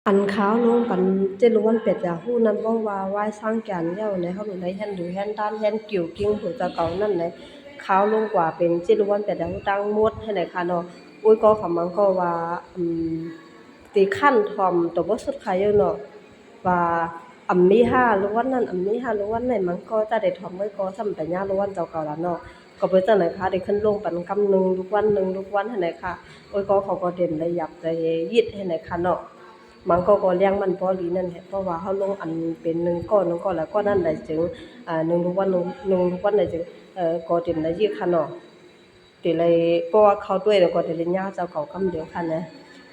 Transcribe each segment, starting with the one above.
ອັນຂ່າວລົງປັນເຈັດລູກວັນແປດຢາກຮູ້ນັ້ນ ເວົ້າວ່າວາຍສ້າງການແລ້ວໃນ ເຮົາໄດ້ແຮນດູແຮນດ້ານແຮນກິວກິງຜູ້ເຈົ້າເກົ່ານັ້ນໃນ ຂ່າວລົງກວ່າເປັນເຈັດລູກວັນແປດຢາກຮູ້ທັງໝົດຫັ້ນນະຄະເນາະ. ໂອ້ຍ ກໍຄຳມັງກໍວ່າ ອືມ ຕິຄັນຖ່ອມໂຕບໍ່ສຸດຂາຍຢູ່ເນາະ ວ່າອຳມີຫ້າລູກວັນນັ້ນ ອຳມີຫ້າລູກວັນໃນ ມັງກໍຈະໄດ້ຖ່ອມໄວ້ກໍຊ້ຳໄປຍາລູກວັນເຈົ້າເກົ່າລະເນາະ. ກໍເປັນຈັ່ງໃດຄະ ໄດ້ຂຶ້ນລົງປັນກຳໜຶ່ງລູກວັນ ໜຶ່ງລູກວັນຫັ້ນນະຄະ. ໂອ້ຍ ກໍເຂົາກໍເຕັມໄດ້ຢາກຈະເຮັດຫັ້ນນະຄະເນາະ. ມັນກໍ ກໍລຽງມັນບໍ່ດີນັ້ນແຫຼະ ເພາະວ່າເຮົາລົງອັນເປັນໜຶ່ງກ້ອນ ໜຶ່ງກ້ອນ ແລ້ວກ້ອນນັ້ນໄດ້ຈຶ່ງ ອາ ໜຶ່ງລູກວັນ ໜຶ່ງ ໜຶ່ງລູກວັນໄດ້ຈຶ່ງ ເອີ ກໍເຕັມໄດ້ເຍອະຄະເນາະ. ເຕັມໄດ້ ເພາະວ່າເຂົ້າດ້ວຍແລ້ວກໍໄດ້ລະຍະເຈົ້າເກົ່າກຳດຽວຄະນະ.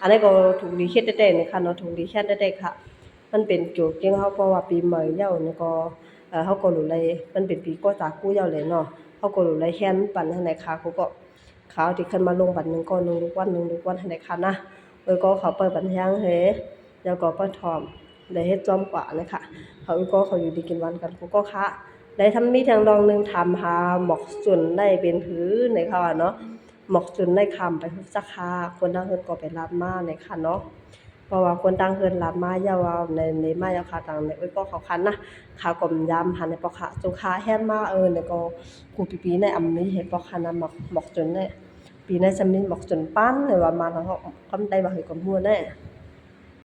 ອັນນີ້ກໍຖືກດີເຮັດແທ້ໆນະຄະເນາະ ຖືກດີແຮນແທ້ໆຄະ. ມັນເປັນໂຈກຽງເຮົາ ເພາະວ່າປີໃໝ່ແລ້ວນີ້ກໍ ເອີ ເຮົາກໍຫຼູໄລ ມັນເປັນປີກໍຈາກກູແລ້ວແຫຼະເນາະ ເຮົາກໍຫຼູໄລແຮນປັນຫັ້ນນະຄະ. ກູກໍ ຂ່າວທີ່ຂຶ້ນມາລົງບັດໜຶ່ງກໍໜຶ່ງລູກວັນ ໜຶ່ງລູກວັນຫັ້ນແຫຼະຄະນະ. ເອີ ກໍເຂົ້າໄປບັນແຮງເຮ ແລ້ວກໍປະຖອມ ໄດ້ເຮັດຈອມກວ່ານະຄະ. ເຂົາອີກກໍເຂົາຢູ່ດີກິນຫວານກັນ ກູກໍຄະ. ໄດ້ທຳມີທາງລອງໜຶ່ງຖາມຫາໝອກຈຸນໄດ້ເປັນຫືໃນຄະວ່າເນາະ. ໝອກຈຸນໄດ້ຄຳໄປຮູ້ຈັກຄະ ຄົນທາງເຮືອນກໍໄປລາບມາໃນຄະເນາະ. ເພາະວ່າຄົນຕ່າງເຮືອນລາບມາ ຢ່າວ່າໃນ ໃນມາ ຢ່າຄາຕັງໃນ ໂອ້ຍ ກໍເຂົາຄັນນະ. ຄາກໍຢາມຫັນໃນປອກຄະ ຈຸຄາແຮນມາ ເອີ ໃນກໍກູປີໆໃນອຳມີໃຫ້ປອກຄະນະ ໝອກ ໝອກຈຸນໃນ ປີໃນຈະມີໝອກຈຸນປັນ ຫຼືວ່າມາແລ້ວເຮົາຄຳໄດ້ວ່າໃຫ້ກຳຫົວໃນ